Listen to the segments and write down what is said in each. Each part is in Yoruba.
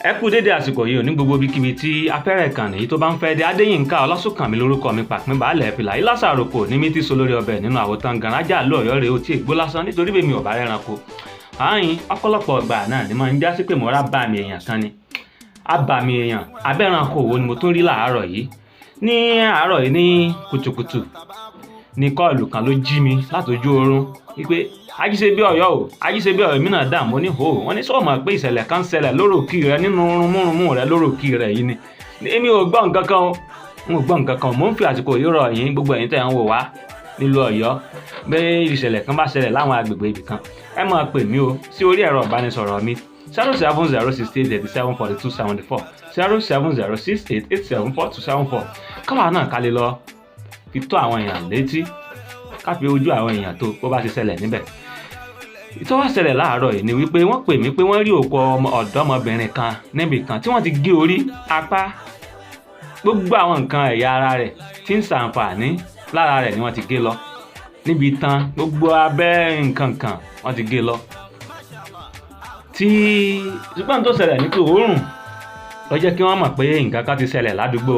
Ẹ kú dédé àsìkò yìí ò ní gbogbo ibikíbi tí afẹ́rẹ́ ìkànnì yìí tó bá ń fẹ́ dé. Adéyínká Ọlásùnkànmí lórúkọ mi, pàpín baálẹ̀ fìlà yìí lásàròkò ní mi ti so lórí ọbẹ̀ nínú àwòtán gànájà lóòyọ́ rèé ó tí ègbó lásán nítorí bèmi ò bá rẹ́ranko ààyìn ọ̀pọ̀lọpọ̀ ọgbà náà ni máa ń já sí pé mo rá bá mi èèyàn kan ni abàmì èèyàn abẹ́ranko wo ni mo tún rí láàárọ̀ yìí. Ní àárọ̀ yìí ní kùtùkùtù ní kọ́ọ̀lù kan ló jí mi látọjú oorun wípé ajíṣe bí Ọ̀yọ́ o, ajíṣe bí Ọ̀yọ́ mi náà dà mọ́ ní hò. Wọ́n ní sọ mọ̀ pé ìṣẹ̀lẹ̀ kan ṣẹlẹ̀ lóròkì rẹ nínú rúnmúrúnmú rẹ lóròkì rẹ yìí ni. Èmi ò gbọ́ nǹkan kan o, n ò gbọ́ nǹkan kan. Mò ń fi àsìkò yìí rọ̀ yín, gbogbo ẹ̀yin tẹ̀ ń wò wá nílùú Ọ̀yọ́, bí ìṣẹ̀lẹ̀ kan bá ṣẹlẹ̀ láwọn agbègbè ibì kan, ẹ máa pè mí o sí orí ẹ̀rọ ìbánisọ̀rọ̀ mi 07068874274, 07068874274. Káwa náà ká lè lọ fi tó àwọn èèyàn létí, ká fi ojú àwọn èèyàn tó bó bá ṣe ṣẹlẹ̀ níbẹ̀. Ìtọ́ wá ṣẹlẹ̀ láàárọ̀ yìí ni wípé wọ́n pè mí pé wọ́n rí òkú ọ̀dọ́mọbìnrin kan níbì kan tí wọ́n ti gé orí, apá, gbogbo àwọn nǹkan ẹ̀yà ara rẹ̀ tí ń ṣàǹfààní lára rẹ̀ ni wọ́n ti gé lọ níbi tán, gbogbo abẹ́ nǹkan kan wọ́n ti gé lọ. Tí ṣùgbọ́n tó ṣẹlẹ̀ ní pé òórùn ló jẹ́ kí wọ́n mọ̀ pé nǹkan kan ti ṣẹlẹ̀ ládùúgbò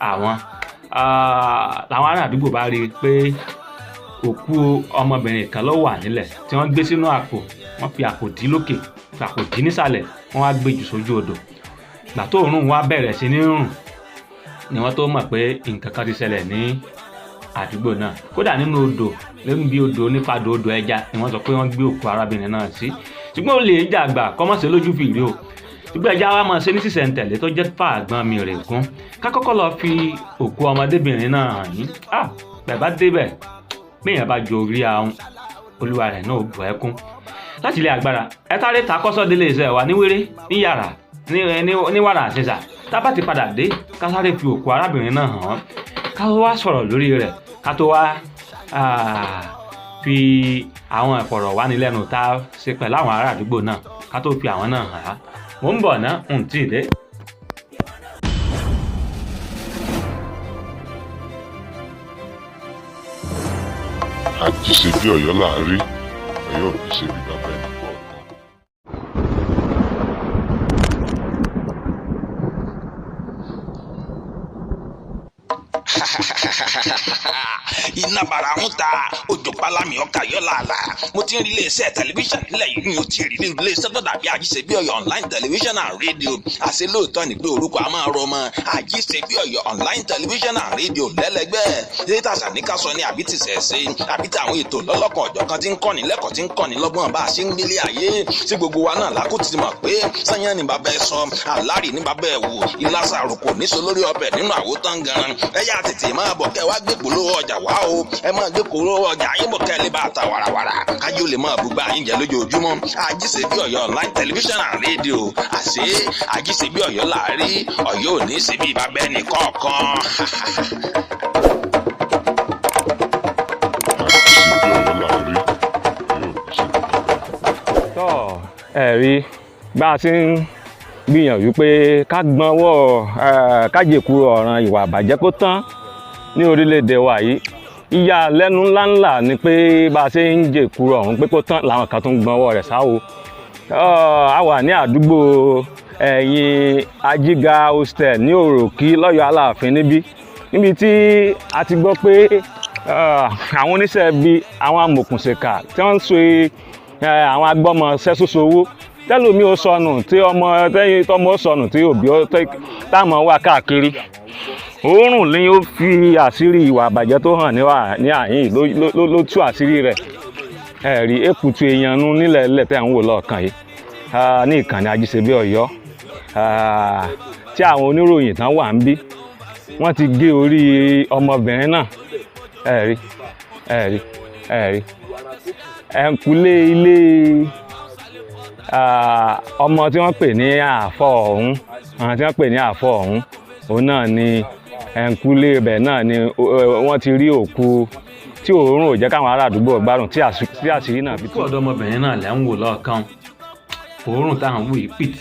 àwọn. Làwọn ará àdúgbò bá rí i pé òkú ọmọbìnrin kan ló wà nílẹ̀ tí wọ́n gbé sínú àpò. Wọ́n fi àpò dí lókè, fi àpò dí nísàlẹ̀, wọ́n wá gbé jù sójú odò. Ìgbà tó òórùn wá bẹ̀rẹ̀ sí ní rùn ni wọ́n tó mọ̀ pé nǹkan kan ti ṣẹlẹ̀ ní àdúgbò náà. Kódà nínú odò, níbi odò nípadò odò ẹja ni wọ́n sọ pé wọ́n gbé òkú arábìnrin náà sí. Ṣùgbọ́n ó lè jàgbà kọ́mọ̀sí lójú fìrí o, ṣùgbọ́n ẹja wa máa ṣe ní sísẹ̀ntẹ̀lé tó jẹ́ fàgbọ́n mi rè gún. Ká kọ́kọ́ lọ fi òkú ọmọdébìnrin náà hàn yín. Bẹ̀bá débẹ̀, béèyàn bá ju orí ahun olúwa rẹ̀ náà bù ẹkún láti ilé agbára. Ẹ sáré ta kọ́sọ́ délé iṣẹ́ wa ní wéré ní yàrá ní wàrà àṣẹṣà. Tá bá ti padà dé, ká sáré fi òkú arábìnrin náà hàn án, ká wá sọ̀rọ̀ lórí rẹ̀, ká tó wá fi àwọn ìfọ̀rọ̀wánilẹ́nu tá a ṣe pẹ̀lú àwọn ará àdúgbò náà, ká tó fi àwọn náà hàn á. Mò ń bọ̀ ná, n tí ì dé. Àjíṣe bí Ọ̀yọ́ là á rí, Ọ̀yọ́ ò ní ṣe bí bàbá ẹnì kọ̀ọ̀kan. Iná bara ń ta òjò pálámì ọkà yọ làálàá. Mo ti ń rí iléeṣẹ́ tẹlifíṣàn nílẹ̀ yìí, mi ò tí ì rí iléeṣẹ́ tó dàbí Àjíṣebí Ọ̀yọ́ online television and radio. Àṣẹ lóòótọ́ ni pé orúkọ a máa rọ ọmọ. Àjíṣebí Ọ̀yọ́ online television and radio lẹ́lẹ́gbẹ́ létà sàníkàsọ ni àbí ti sẹ̀ṣẹ̀ àbí ti àwọn ètò lọ́lọ́kan ọ̀jọ̀kan tí ń kọ́ni lẹ́kọ̀ọ́, tí ń kọ́ni lọ́gbọ́n bá a ṣe ń gbélé ayé sí. Gbogbo wa náà lákò ti mọ̀ pé sanyán ni bàbá ẹ sọ, àlárì ní bàbá ẹ wò, ìlàsà àròkò níṣó lórí ọbẹ̀ nínú àwòtán garan. Ẹ yá tètè máa bọ̀ kẹ́ wá gbé polówó ọjà wá o. Ẹ máa gbé polówó ọjà yín bọ̀ kẹ́ ẹ lè bá ta wàràwàrà, kájí ó lè máa bùgbà yín jẹ lójoojúmọ́. Àjíṣebí Ọ̀yọ́ online television and radio. Àṣé Àjíṣebí Ọ̀yọ́ làárí, Ọ̀yọ́ ò ní ṣe bí bàbá ẹnì kọ̀ọ̀kan. Àjíṣe bí Ọ̀yọ́ là á rí, Ọ̀yọ́ ò ní ṣe bí bàbá ẹnì kọ̀ọ̀kan. Tọ́ ẹ rí bá a ti ń gbìyànjú pé ká gbọ́nwọ́ kájèkú ọ̀ràn ìwà àbàjẹ́ kó tán ní orílẹ̀-èdè wa yìí, ìyàlẹ́nu ńláńlá ni pé bá a ṣe ń jèkú ọ̀hún pé kó tán, làwọn kan tó ń gbọ́nwọ́ rẹ̀ sáwo. A wà ní àdúgbò ẹ̀yìn Ajíga Hostel ní Òròkí lọ́yọ̀ Aláàfin níbí, níbi tí a ti gbọ́ pé àwọn oníṣẹ́ ibi, àwọn amòòkùnṣèkà tí wọ́n ń ṣe àwọn agbọ́mọṣẹ́ ṣoṣo owó tẹ́lómi ó sọnù, tí ọmọ tẹ́yìn tọmọ ó sọnù, tí òbí ó táwọn wà káàkiri. Òórùn ni ó fi àṣírí ìwà àbàjẹ́ tó hàn ní àyín ló tú àṣírí rẹ̀. Ẹ̀rí èkùtù èèyàn nu nílẹ̀ ilẹ̀ tẹ́ ń wò lọ́ọ̀kan yìí ní ìkànnì Ajíṣebí Ọ̀yọ́ tí àwọn oníròyìn tán wà ń bí, wọ́n ti gé orí ọmọbìnrin náà. Ẹ̀rí ẹ̀rí ẹ̀rí ẹ̀ǹkùlé ilé ọmọ tí wọ́n pè ní àfọ̀ ọ̀hún, àwọn tí wọ́n pè ní àfọ̀ ọ̀hún, òun náà ni ẹ̀ǹkùlé ibẹ̀ náà ni wọ́n ti rí òkú tí òórùn ò jẹ́ káwọn ará àdúgbò gbádùn tí àṣírí náà fi tú. Ọ̀dọ́mọbìnrin náà lẹ́ ń wò lọ́ọ̀kan, òórùn táwọn wò yìí pìtì,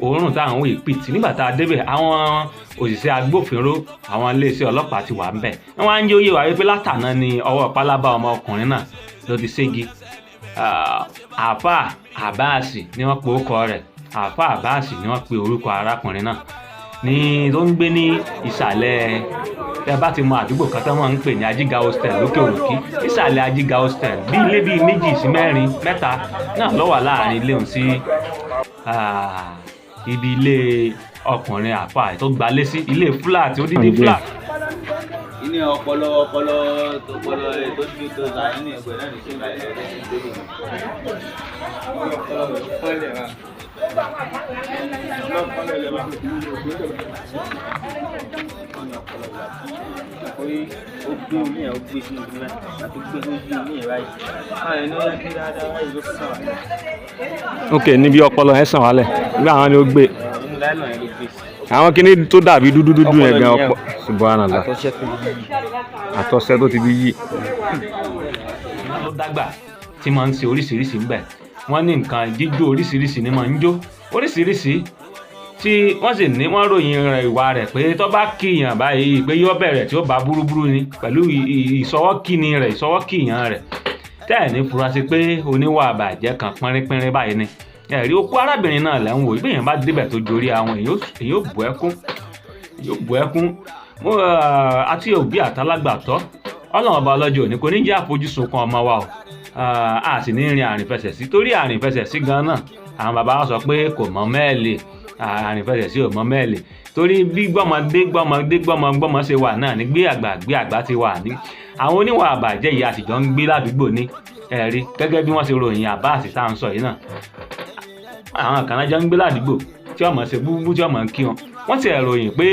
òórùn táwọn wò yìí pìtì. Nígbà tá a débẹ̀, àwọn òṣìṣẹ́ agbófinró, àwọn iléeṣẹ́ ọlọ́pàá ti wà ń bẹ̀. Wọ́n á ń jẹ́ òye wà wípé látàná ni ọwọ́ pálábá ọmọkùnrin náà ló ti ségi. Àáfàá Àbáàsì ni wọ́n pe orúkọ rẹ̀. Àáfàá Àbáàsì ni wọ́n pe orúkọ arákùnrin náà ní tó ń gbé ní ìsàlẹ̀. Tẹ bá ti mọ àdúgbò kan tó máa ń pè ní Ajíga Hostel lókè Òròkí, ìsàlẹ̀ Ajíga Hostel, bí ilé bíi méjì sí mẹ́rin mẹ́ta náà ló wà láàrin ilé òun sí ibi ilé ọkùnrin àáfàá tó gbalé sí, ilé fúláàtì, odidi fúláàtì. Ní ọpọlọ ọpọlọ ọpọlọ ẹ tó ti tó ta nínú ẹgbẹ náà ní sèǹgà ẹ lọ sí ìdílé mi. Orí ó gbé omi ẹ̀, ó gbé sínú omi báyìí àti gbé sínú omi ẹ̀ báyìí. Báyìí ní ó gbé dáadáa báyìí ló sàn wá. Ok, níbi ọpọlọ yẹn sàn wálẹ̀ nígbà àwọn ni ó gbé. Inú láìlọ́n yẹn ló gbé sí. Àwọn kinní tó dàbí dúdú dúdú yẹn gan. Ọpọlọ nìyẹn. Ọpọ subhanallah. Àtọ̀ṣẹ́ tó yí. Àtọ̀sẹ́ tó ti fi yí. Ló dàgbà tí máa ń ṣe oríṣiríṣi ńbẹ̀. Wọ́n ní nǹkan jíjó oríṣiríṣi ni máa ń jó oríṣiríṣi, tí wọ́n sì ní wọ́n ròyìn rẹ̀, ìwà rẹ̀, pé tó bá kíyàn báyìí pé yóò bẹ̀rẹ̀ tí ó bá búrúburú ni pẹ̀lú ìṣọwọ́kíni rẹ̀, ìṣọwọ́kíyàn rẹ̀, tẹ́ ẹ̀ ní fura sí pé oníwà àbàjẹ́ kan pínrínpínrín báyìí ni. Ẹ̀rí okú arábìnrin náà lẹ́ ń wò. Bí èèyàn bá débẹ̀ tó jorí àwọn èèyàn, ó bù ẹkún, yóò bù ẹkún. Mo àti òbí àtàlágbàtọ́, Ọlọ́run ọba ọlọ́jọ́ òní kò ní jẹ́ àfojúsùn kan ọmọ wa o. A sì ní rin àrìnfẹsẹ̀ sí, torí àrìnfẹsẹ̀ sí gan náà, àwọn bàbá wa sọ pé kò mọ mẹ́ẹ̀lì, àrìnfẹsẹ̀ sí ò mọ mẹ́ẹ̀lì, torí bí gbọ́mọdé gbọ́mọdé gbọ́mọ gbọ́mọ ṣe wà náà ní gbé àgbà gbé àgbà ti wà ní àwọn oníwà àbàjẹ́ yìí àtijọ́ ń gbé ládùúgbò ní. Ẹ̀rí gẹ́gẹ́ bí wọ́n ṣe ròyìn Àbáàsì tá à ń sọ yìí náà, àwọn kan náà jọ ń gbé ládùúgbò tí ọmọ ṣe búbú, tí ọmọ ń kí wọn. Wọ́n ti ròyìn pé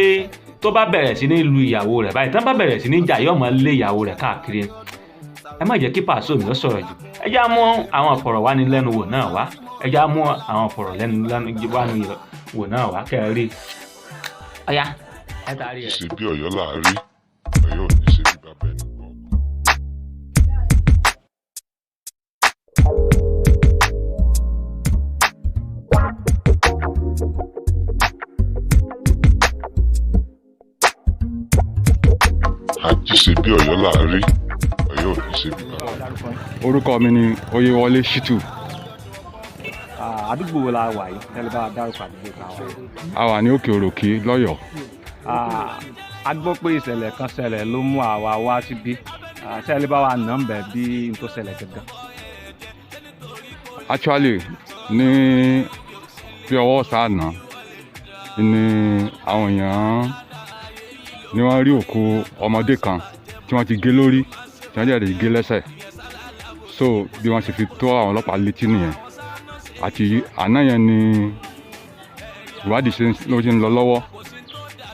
tó bá bẹ̀rẹ̀ sí ní lu ìyàwó rẹ̀ báyìí, tán bá bẹ̀rẹ̀ sí ní jà, yóò máa lé ìyàwó rẹ̀ káàkiri. Ẹ má jẹ́ kí pàṣẹ mi ó sọ̀rọ̀ jù. Ẹ já mú àwọn ìfọ̀rọ̀wánilẹ́nuwò náà wá. Ẹ já mú àwọn ìfọ̀rọ̀wánilẹ́nuwò náà wá kẹ́ ẹ rí. Ọ̀yá, ẹ taari ẹ̀. Ṣe bí Ọ̀yọ́ là á rí, Ọ̀yọ́ ò ní ṣe bí bàbá ẹnì kọ̀ọ̀kan. Àjí ṣe bí Ọ̀yọ́ là á rí, Ọ̀yọ́ ò ní ṣe bí bàbá ẹnì kọ̀ọ̀kan. Orúkọ mi ni Oyèwọlé Ṣítù. Àdúgbò wo la wà yìí? Tẹ́lẹ̀ bá wa dárúkọ àdúgbò tá a wà yìí. A wà ní Òkè Òròkí lọ́yọ̀ọ́. A gbọ́ pé ìṣẹ̀lẹ̀ kan ṣẹlẹ̀ ló mú àwa wá síbí. Ṣẹlẹ̀ bá wa nà ń bẹ̀ bí n tó ṣẹlẹ̀ gangan. Actually, ní bí ọwọ́ ọ̀sán àná ni àwọn èèyàn ni wọ́n rí òkú ọmọdé kan tí wọ́n ti gé lórí, tí wọ́n dẹ̀ gé lẹ́sẹ̀. So bí wọ́n ṣe fi tó àwọn ọlọ́pàá létí nìyẹn. Àti àná yẹn ni ìwádìí ṣe ló ti ń lọ lọ́wọ́.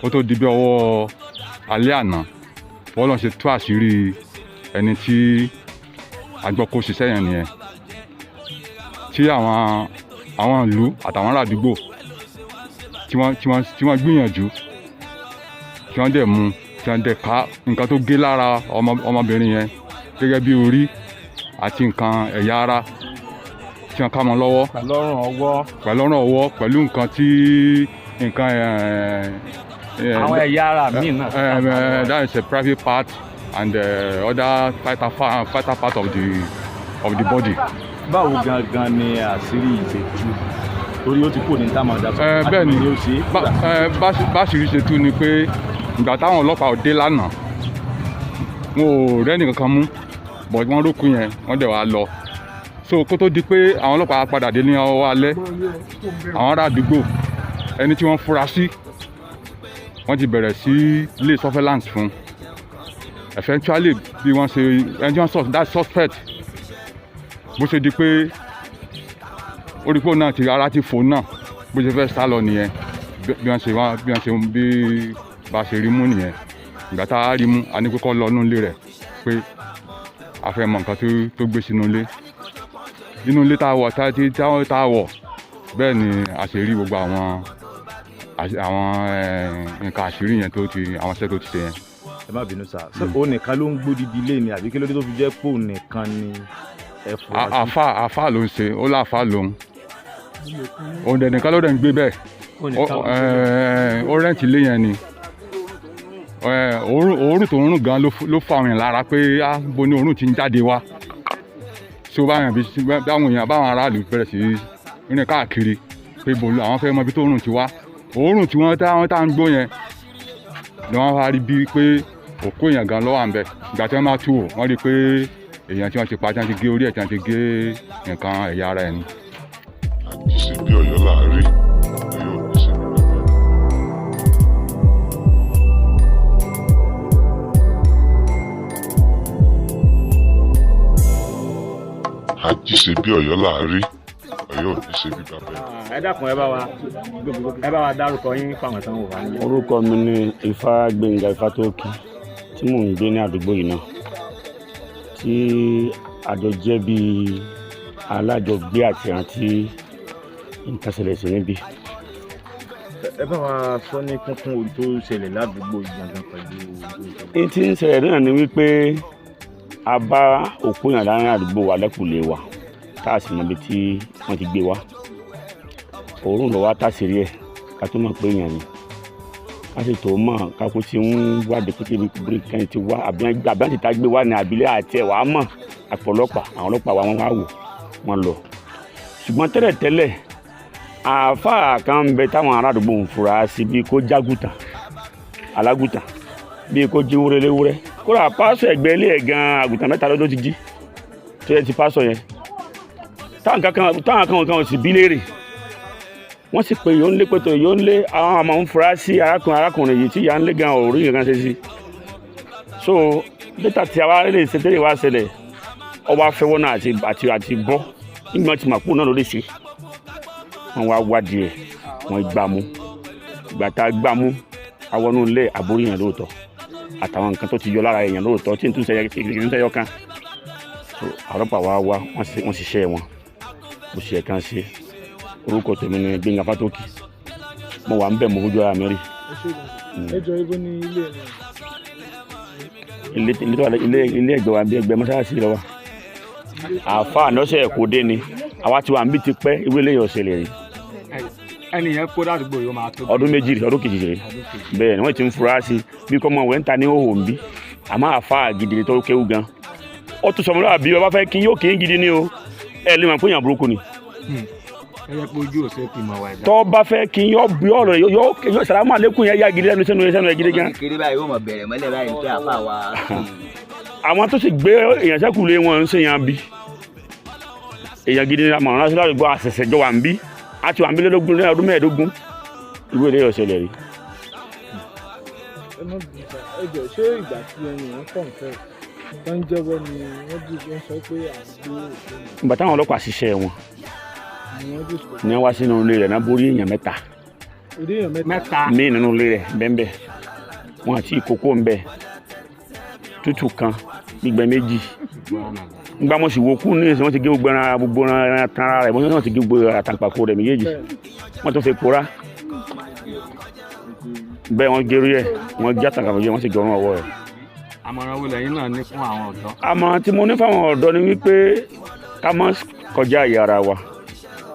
Ó tó di bí ọwọ́ alẹ́ àná, wọ́n lọ́n ṣe tú àṣírí ẹni tí a gbọ́ kó ṣiṣẹ́ yẹn nìyẹn, tí àwọn ìlú àtàwọn ará àdúgbò tí wọ́n gbìyànjú, tí wọ́n dẹ̀ mú, tí wọ́n dẹ̀ ká nǹkan tó gé lára ọmọbìnrin yẹn gẹ́gẹ́ bí orí àti nǹkan ẹ̀yà ara tí wọ́n ká mọ́ lọ́wọ́. Pẹ̀lú ọrùn ọwọ́. Pẹ̀lú ọrùn ọwọ́, pẹ̀lú nǹkan tí nǹkan àwọn ẹ̀yà ara míì náà. That is a private part and other vital part of the body. Báwo gangan ni àṣírí yìí ṣe tú, torí ó ti kúrò ní táwọn ọ̀dà Bẹ́ẹ̀ ni. Ni ó ṣe é. Báṣìírí ṣe tú ni pé ìgbà táwọn ọlọ́pàá dé lánàá, wọn ò rẹ́nì kankan mú, but wọ́n rókù yẹn, wọ́n dẹ̀ wá lọ. So kó tó di pé àwọn ọlọ́pàá padà dé ní ọwọ́ alẹ́, àwọn ará àdúgbò, ẹni tí wọ́n fura sí, wọ́n ti bẹ̀rẹ̀ sí lé surveillance fún. Eventually, bí wọ́n ṣe ẹni tí wọ́n sus that suspect, bó ṣe di pé ó rí pé òun náà ti ara ti fò náà, bó ṣe fẹ́ sá lọ nìyẹn. Bí wọ́n ṣe wá, bí wọ́n ṣe bí bá ṣe rí mú nìyẹn. Ìgbà tá a rí mú, a ní pé kó lọ inú ilé rẹ̀, pé a fẹ́ mọ nǹkan tó gbé sínú ilé, inú ilé tá a wọ̀, tá a wọ̀. Bẹ́ẹ̀ ni a ṣe rí gbogbo àwọn nǹkan àṣírí yẹn tó ti àwọn iṣẹ́ tó ti ṣe yẹn. Ẹ má bínú sá, ṣé òun nìkan ló ń gbódìdí ilé ni, àbí kí ló dé tó fi jẹ́ pé òun nìkan ni ẹ fura sí? Àáfà ló ń ṣe, ó láàfà lòun, òun dẹ̀ nìkan ló dẹ̀ ń gbé bẹ́ẹ̀. Ó rent ilé yẹn ni. Òórùn tó ń rùn gan ló fa àwọn èèyàn lára pé á bo ni òórùn ti ń jáde wá. So báwọn bí báwọn èèyàn, báwọn aráàlú bẹ̀rẹ̀ sí í rìn káàkiri. Pé bòlú àwọn fẹ́ mọ ibi tó òórùn ti wá. Òórùn tí wọ́n tá wọ́n tá ń gbó yẹn ni wọ́n wá rí bíi pé òkú èèyàn gan ló wà ń bẹ̀. Ìgbà tí wọ́n máa tú wò, wọ́n rí i pé èèyàn tí wọ́n ti pa, tí wọ́n ti gé orí ẹ̀, tí wọ́n ti gé nǹkan ẹ̀yà ara ẹ̀ ni. Àjíṣe bí Ọ̀yọ́ là á rí, Ọ̀yọ́ ò ní ṣe bí bàbá ẹni. Àjíṣe bí Ọ̀yọ́ là á rí, Ọ̀yọ́ ò ní ṣe bí bàbá ẹni. Ẹ dákun, ẹ bá wa dárúkọ yín fáwọn tán wò wá nílé. Orúkọ mi ni Ifágbénga Ifátókì, tí mò ń gbé ní àdúgbò yìí náà, tí àjọ jẹ́ bíi alájọgbé àti àǹtí nǹkan ṣẹlẹ̀ sí níbí. Ẹ bá wa sọ ní kúnkún ohun tó ṣẹlẹ̀ ládùúgbò yìí gangan pẹ̀lú Ní tí ń ṣẹlẹ̀ náà ni wípé a bá òkú yàn láàrin àdúgbò wa lẹ́kùlé wa, tá a sì mọ ibi tí wọ́n ti gbé wa. Òórùn ló wá tàṣírí ẹ̀ ká tó mọ̀ pé èèyàn ni, ká sì tó mọ̀ kákó tí ń wádìí pé kíbi kan ti wá, àbí àti tá gbé wá ní àbílẹ̀ àti ẹ̀ wàá mọ̀. Àpọ̀lọpàá, àwọn ọlọ́pàá wa, wọ́n wá wò wọ́n lọ. Ṣùgbọ́n tẹ́lẹ̀tẹ́lẹ̀, àáfàá kan ń bẹ táwọn ará àdúgbò ń fura sí, bíi kó jágùtàn alágùtàn, bíi kó jí wúrẹ́ léwúrẹ́. Kódà pásọ ẹ̀gbẹ́ ilé ẹ̀ gan, àgùntàn mẹ́ta ló ti jí tó yẹ ti pásọ yẹn. Táwọn kan kan ò sì bí léèrè. Wọ́n sì pé yóò ń lé pẹ̀tọ̀ yóò ń lé. Àwọn àmọ́ ń fura sí arákùnrin yìí tí ìyá ń lé gan ò rí nǹkan ṣe sí. So later tí a wá lè ṣe tẹ́lẹ̀ wá ṣẹlẹ̀, ọwọ́ afẹ́wọ́ náà àti bọ́ nígbà tí màkú náà ló lè ṣe. Wọ́n wá wádìí ẹ̀, wọ́n gbà mú. Ìgbà tá a gbà mú, awọnú ilé, àbórí yẹn lóòótọ́, àtàwọn nǹkan tó ti yọ lára èèyàn lóòótọ́ tí n tún sẹ́yọ kan. So ọlọ́pàá wá wá, wọ́n ṣiṣẹ́ wọn bó ṣe yẹ kán ṣe. Orúkọ tèmi ni Gbénga Fátókì. Mo wà ń bẹ̀, mo fojú ara mi rí. Ẹ jọ, ibo ni ilé ẹ? Ilé tó wà ilé ẹgbẹ́ wa bí ẹgbẹ́ mọ́ṣáláṣí lọ wa. Àáfàá lọ́sẹ̀ kò dé ni àwa ti wà níbi ti pẹ́, irú eléyìí ọ̀sẹ̀ lè rí. Ẹni yẹn kó ládùúgbò yóò máa tó. Ọdún 2 rí, ọdún 2 rí. Bẹ́ẹ̀ ni wọ́n ti ń fura sí bí kọ́mọ wẹ̀ ń ta ní òhò ń bí. Àmọ́ àáfàá gidi ni tó kéwú gan. Ó tún sọmọlá bí ọba fẹ́ kí yóò kí ń gidi ni o. Ẹ lè mọ̀ pé èèyàn burúkú ni. Ẹ yẹ pé ojú òṣè fi mọ̀ wá ẹ̀dá. Tọ́ bá fẹ́ kí yọ bí ọ̀rọ̀ yọ yọ sàlámù àlékún yẹn yá gidi lẹ́nu sẹ́nu ẹ̀ gidi gan. Kékeré báyìí yóò mọ̀ bẹ̀rẹ̀ mọ́lẹ̀ báyìí pé àfa wa. Àwọn tó sì gbé èèyàn sẹ́kù lé wọn ń ṣèyàn bí èèyàn gidi ni. Àmọ̀ràn lásìkò àdúgbò àṣẹ̀ṣẹ̀ jọ wà ń bí, a ti wà ń bí lélógún ní ọdún 15, irú èdè yóò ṣẹlẹ̀ rí. Ẹ má bínú sá, ẹ jọ, ṣé ìgbà tí ẹni yẹn confess tó ń jẹ́wọ́ ni wọ́n bí wọ́n sọ pé à ń gbé òkú ni? Ìgbà táwọn ọlọ́pàá ṣiṣẹ́ wọn ni wọ́n dìbò ni wọ́n wá sínú ilé rẹ̀ náà, borí èèyàn mẹ́ta. Orí èèyàn mẹ́ta? Mẹ́ta. Míì nínú ilé rẹ̀ bẹ́ńbẹ́ wọn àti ìkókó ń bẹ tútù kan, gbígbẹ méjì. Ngba mo sì wo kú ní ìsìn, wọ́n ti gé gbogbo ẹran, gbogbo ẹran tán ara rẹ̀, wọ́n ti gé gbogbo àtàǹpàkò rẹ̀ méjèèjì, wọ́n tún fi pòórá bẹ́ẹ̀, wọ́n gé orí ẹ̀, wọ́n gé àtàǹpàkò yẹn, wọ́n sì gé ọrùn ọwọ́ rẹ̀. Àmọ̀ràn wo lẹ́yìn náà ní fún àwọn ọ̀dọ́? Àmọ́ tí mo ní fáwọn ọ̀dọ́ ni wípé ká má kọjá àyè ara wa.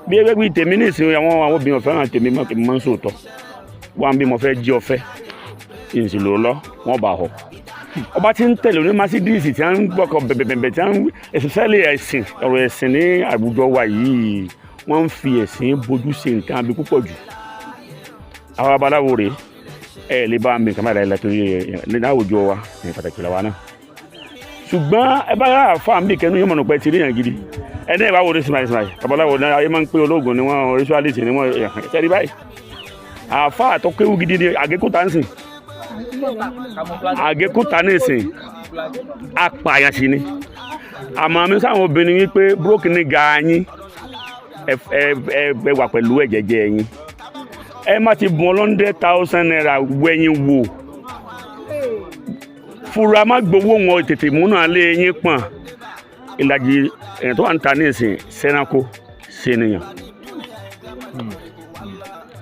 Bí ẹgbẹ́ bíi tèmi ní ìsìn, àwọn obìnrin ò fẹ́ràn tèmi mọ́, kí n máa ń sòótọ́ wọ́n bí mo fẹ́ jí ọ̀fẹ́ ìsìn lò lọ, wọ́n bá họ. Ọba tí ń tẹ̀lé oní Mercedes tí wọ́n ń gbọ́kọ̀ bẹ̀bẹ̀bẹ̀ tí wọ́n ń ẹ̀sìnsẹ́lẹ̀ ẹ̀sìn, ọ̀rọ̀ ẹ̀sìn ní àwùjọ wa yìí, wọ́n ń fi ẹ̀sìn bójú ṣe nǹkan àbí púpọ̀ jù. Àwọn babaláwo rèé, ẹ lè bá mi kàmáà láìla torí ẹ ní àwùjọ wa ní pàtàkì làwa náà. Ṣùgbọ́n ẹ bá yàrá fáwọn bí kẹnu yóò mọ̀nà pẹ́ ti rí yàn gidi. Ẹ ní ìbáwo ní sinmi sinmi babaláwo ní ayé máa ń pé ológun ni wọ́n, ritualist ni wọ́n ṣẹ́rí báyìí. Àáfàá tó kéwú gidi ni àgékúta ń sìn, àgékúta ní ìsìn, apààyàn sì ni. Àmọ́ mi sáwọn obìnrin wípé búrókì ní ga yín, ẹ ẹ ẹ wà pẹ̀lú ẹ̀jẹ̀jẹ̀ yín. Ẹ má ti bùn ₦100,000 wẹ̀yìn wò, fura má gbowó wọn, tètè múnà lé yín pọ̀n. Ìlàjì èèyàn tó wà ń ta ní ìsìn sẹ́nàkó sẹ́niyàn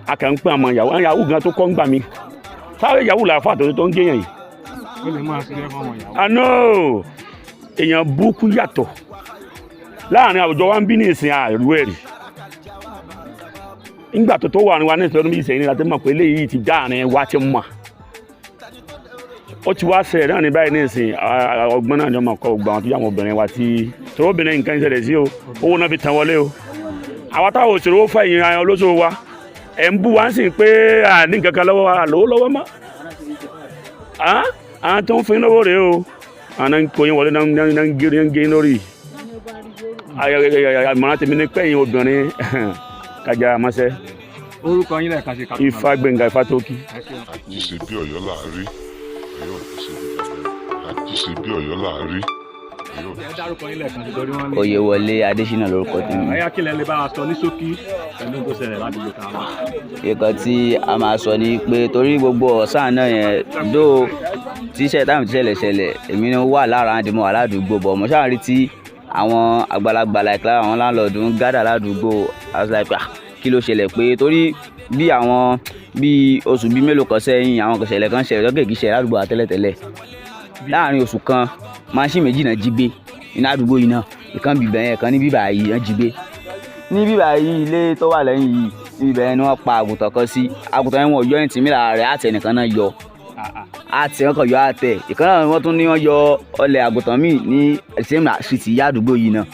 a kàn ń pè àmọ́ ìyàwó ìyàwó gan tó kọ́ ń gbà mí sáré ìyàwó làáfà tó ń géyàn yìí. Ó lè máa ṣiṣẹ́ fọmọ ìyàwó. Àná èèyàn burúkú yàtọ̀ láàrin àwùjọ wa ń bí ní ìsìn àìrú ẹ̀rì nígbà tó wà ní wa ní ìsìn ọdún 2 sẹ́yìn láti mọ̀ pé eléyìí ti dá àárín wa ti mọ̀. Ó ti wá ṣẹlẹ̀ náà ní báyìí ní ìsìn ọgbọ́n náà ni ọmọ kọ gbogbo àwọn tó yà àwọn obìnrin wa tí torí obìnrin nǹkan ìṣẹ̀lẹ̀ sí o, owó náà fi tàn wọlé o. Àwa táwọn òṣèré ó fẹ́ ìyẹn olóṣò wa, ẹ̀ ń bú wa ń sìn pé à ní nǹkan kan lọ́wọ́ wa lówó lọ́wọ́ mọ́. Àwọn tó ń fún yín lówó rèé o, àwọn náà ń kó yín wọlé, náà ń gé yín lórí. Àmọ̀ràn tèmi ni pé ẹ̀yin obìnrin kájà mọ́sẹ́. Orúkọ yín lẹ́ẹ̀kan sí ká. Ifá Gbẹ̀ngà Ifátókì. Àjíṣe bí Ọ̀yọ́ là á rí, Ọ̀yọ́ ò ní ṣe bí bàbá ẹni. Àjíṣe bí Ọ̀yọ́ là á rí, Ọ̀yọ́ ò ní Ẹ dárúkọ yín lẹ́ẹ̀kan sí torí wọ́n ní. Oyèwọlé Adésínà lórúkọ tèmi. Ẹ̀yà kílẹ̀ lè bá wa sọ ní ṣókí pẹ̀lú tó ṣẹlẹ̀ ládùúgbò tá a wà. Nǹkan tí a máa sọ ni pé torí gbogbo ọ̀sán náà yẹn dó tíṣẹ̀ táwọn tíṣẹ̀lẹ̀ ṣẹlẹ̀, èmi ni wà lára àdìmọ̀ wà ládùúgbò bọ̀, mo ṣáà rí tí àwọn àgbàlagbà like àwọn landlord ń gádà ládùúgbò. I was like, ah, kí ló ṣẹlẹ̀? Pé torí bí àwọn bí oṣù bíi mélòó kan sẹ́yìn, àwọn kan ṣẹlẹ̀ kan ṣẹlẹ̀ lọ́kẹ́ kìí ṣẹlẹ̀ ládùúgbò wa tẹ́lẹ̀tẹ́lẹ̀. Láàrin oṣù kan, machine méjì náà jí gbé ní àdúgbò yìí náà. Ìkan bìbẹ̀ yẹn, kan ní bíbà yìí náà jí gbé ní bíbà yìí. Ilé tó wà lẹ́yìn yìí, níbi bẹ́ẹ̀ ni wọ́n pa àgùntàn kan sí. Àgùntàn yẹn, wọ́n yọ ẹ̀ǹtì mi lára rẹ̀, àtẹ nìkan náà yọ àtẹ, wọn kàn yọ àtẹ ìkan náà. Wọ́n tún ní wọ́n yọ ọlẹ̀ àgùntàn míì ní same street yìí, àdúgbò yìí náà.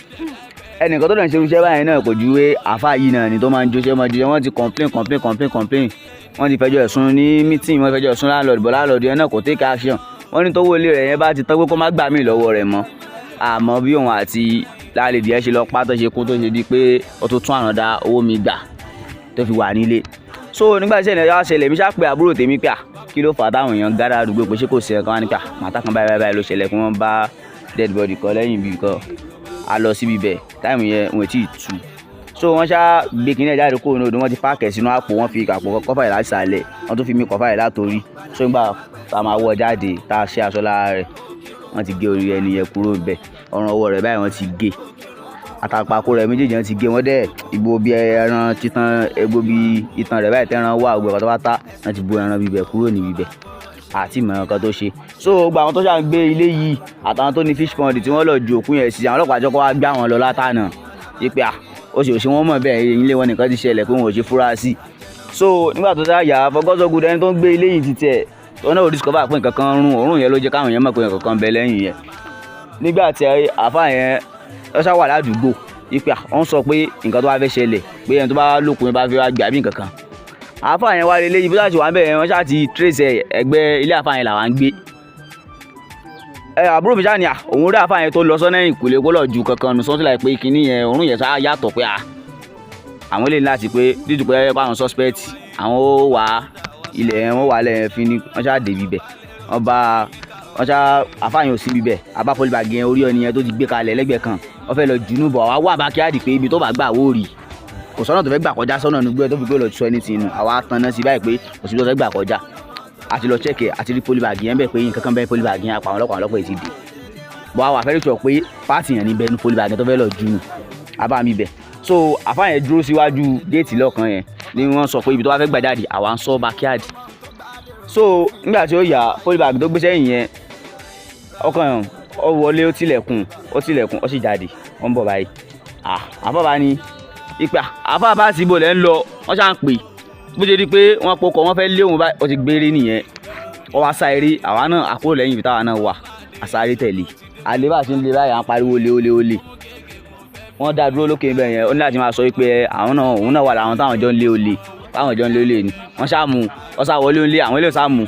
Ẹnìkan tó dẹ̀ ń ṣe irúṣẹ́ báyẹn náà kò ju pé àáfà yìí náà ni tó máa ń jóṣẹ́, máa jóṣẹ́. Wọ́n ti complain, complain, complain, complain. Wọ́n ti fẹjọ́ ẹ̀sùn ní meeting, wọ́n fẹjọ́ ẹ̀sùn landlord, but landlord yẹn náà kò take action. Wọ́n ní tówó ilé rẹ̀ yẹn bá ti tán, pé kó má gbà mí lọ́wọ́ rẹ̀ mọ́. Àmọ́ bí òun àti láàlèdì ẹ̀ ṣe lọ pátó ṣe kó tó ṣe di pé ó tún tún àràndá owó mi gbà tó fi wà nílé. So nígbà tí ìṣẹ̀lẹ̀ wá ṣẹlẹ̀, mi ṣáà pé àbúrò tèmi pé à, kí ló fà á táwọn èèyàn gádà àdúgbò, pé ṣé kò sí ẹ̀kan wá ní pé à màtá kan báyìí báyìí ló ṣẹlẹ̀, kí wọ́n bá dead body kan lẹ́yìn ibi kan. A lọ síbi bẹ̀, time yẹn wọn ò tí ì tú. So wọ́n ṣá gbé kinní ẹ̀ jáde kúrò ní odò. Wọ́n ti pack ẹ̀ sínú àpò, wọ́n fi àpò cover ẹ̀ láti sàlẹ̀, wọ́n tún fi mí cover ẹ̀ látòrí. So nígbà tá a máa wọ́ jáde, tá a ṣe aṣọ lára rẹ̀, wọ́n ti gé orí ẹni yẹn kúrò bẹ̀. Ọrùn ọwọ́ rẹ̀ báyìí wọ́n ti gé, àtàpàkò rẹ̀ méjèèjì wọ́n ti gé. Wọ́n dẹ̀ ìgbò bí ẹran títan, egbò bí itan rẹ̀ báyìí tẹ́ran wà gbogbo pátápátá, wọ́n ti bu ẹran bíbẹ̀ kúrò níbi bẹ̀ àti ìmọ̀ nǹkan tó ṣe. So gbogbo àwọn tó ṣà ń gbé ilé yìí àtàwọn tó ní fish pond tí wọ́n lọ ju òkú yẹn sí, àwọn ọlọ́pàá jọ kó wá gbá wọn lọ látànà yí pé à ó sì ò ṣe wọ́n mọ̀ bẹ́ẹ̀, ilé wọn nìkan ti ṣẹlẹ̀ pé wọn ò ṣe fúra sí. So nígbà tó dá yà, for God so good, ẹni tó ń gbé ilé yìí ti tiẹ̀ tó náà ò discover pé nǹkan kan rún. Òórùn yẹn ló jẹ́ káwọn èèyàn mọ̀ pé nǹkan kan bẹ lẹ́yìn yẹn. Nígbà tí àáfàá yẹn ó ṣá wà ládùúgbò yí pé wọ́n sọ pé nǹkan tó bá fẹ́ ṣẹlẹ̀, pé ẹni tó bá lókun yẹn bá fẹ́ wá gbé àbí nǹkan kan, àáfàá yẹn wá lélẹ́yìí bí wọ́n ṣe wà ń bẹ̀ yẹn, wọ́n ṣáà ti trace ẹgbẹ́ ilé àáfàá yẹn làwọn ń gbé. Ẹ àbúrò mi ṣáà ni à òun rí àáfàá yẹn tó lọ sọ́nà ìkùlé kó lọ ju kankan nù sọ́tún láì pé kinní yẹn, òórùn yẹn ṣáà yàtọ̀, pé à àwọn lè ní láti pé dídùn pé àwọn suspect àwọn ó wà ilẹ̀ yẹn, wọ́n wà lẹ́yìn fi ni wọ́n ṣáà débi bẹ̀. Wọ́n bá wọ́n ṣáà àáfàá yẹn ò sí bíbẹ̀, abá polybag yẹn, orí ọ̀nìyẹn tó ti gbé kalẹ̀ lẹ́gbẹ̀ẹ́ kan. Wọ́n fẹ́ lọ jùnú bọ̀ wá wà bá kíá dì pé ibi tó bá gbà wó rí, kò sọ́nà tó fẹ́ gbà kọjá sọ́nà nígbẹ́ tó fi gbé lọ sọ ẹni tì nù. Àwa tanná sí báyìí pé kò síbi tó fẹ́ gbà kọjá. Àti lọ check ẹ̀, àti rí polybag yẹn bẹ́ẹ̀ pé nǹkan kan bẹ́ẹ̀ polybag yẹn apá àwọn ọlọ́pàá, àwọn ọlọ́pàá yìí ti dé bọ́. Àwọn àfẹ́rẹ́ sọ pé part yẹn ní bẹ́ẹ̀ ní polybag yẹn tó fẹ́ lọ jùnú abá mi bẹ̀. So àfáà yẹn dúró síwájú géètì lọ́ọ̀kan yẹn ni wọ́n sọ pé ibi tó bá fẹ́ gbà jáde, àwa ń sọ backyard. So nígbà tí ó yà, polybag tó gbé sẹ́yìn yẹn, ọkàn ó wọlé, ó tilẹ̀kùn, ó tilẹ̀kùn, ó sì jáde. Wọ́n ń bọ̀ báyìí. Àfáà bá ní ìpè àfáà bá sì bò lẹ́ ń lọ. Wọ́n ṣáà ń pè bó ṣe di pé wọ́n pokọ̀, wọ́n fẹ́ lé òun báyìí, ó ti gbére nìyẹn. Ó wá sá eré, àwa náà àkúrò lẹ́yìn ibi táwa náà wà, àsáré tẹ̀lé àlè bá ṣe ń lé báyìí, à ń pariwo lé olè olè. Wọ́n dá dúró lókè bẹ́ẹ̀ yẹn, ó ní láti máa sọ pé àwọn náà, òun náà wà láwọn táwọn jọ ń lé olè, táwọn jọ ń lé olè ni. Wọ́n ṣáà mú, wọ́n ṣáà wọlé olè, àwọn ilé ṣáà mú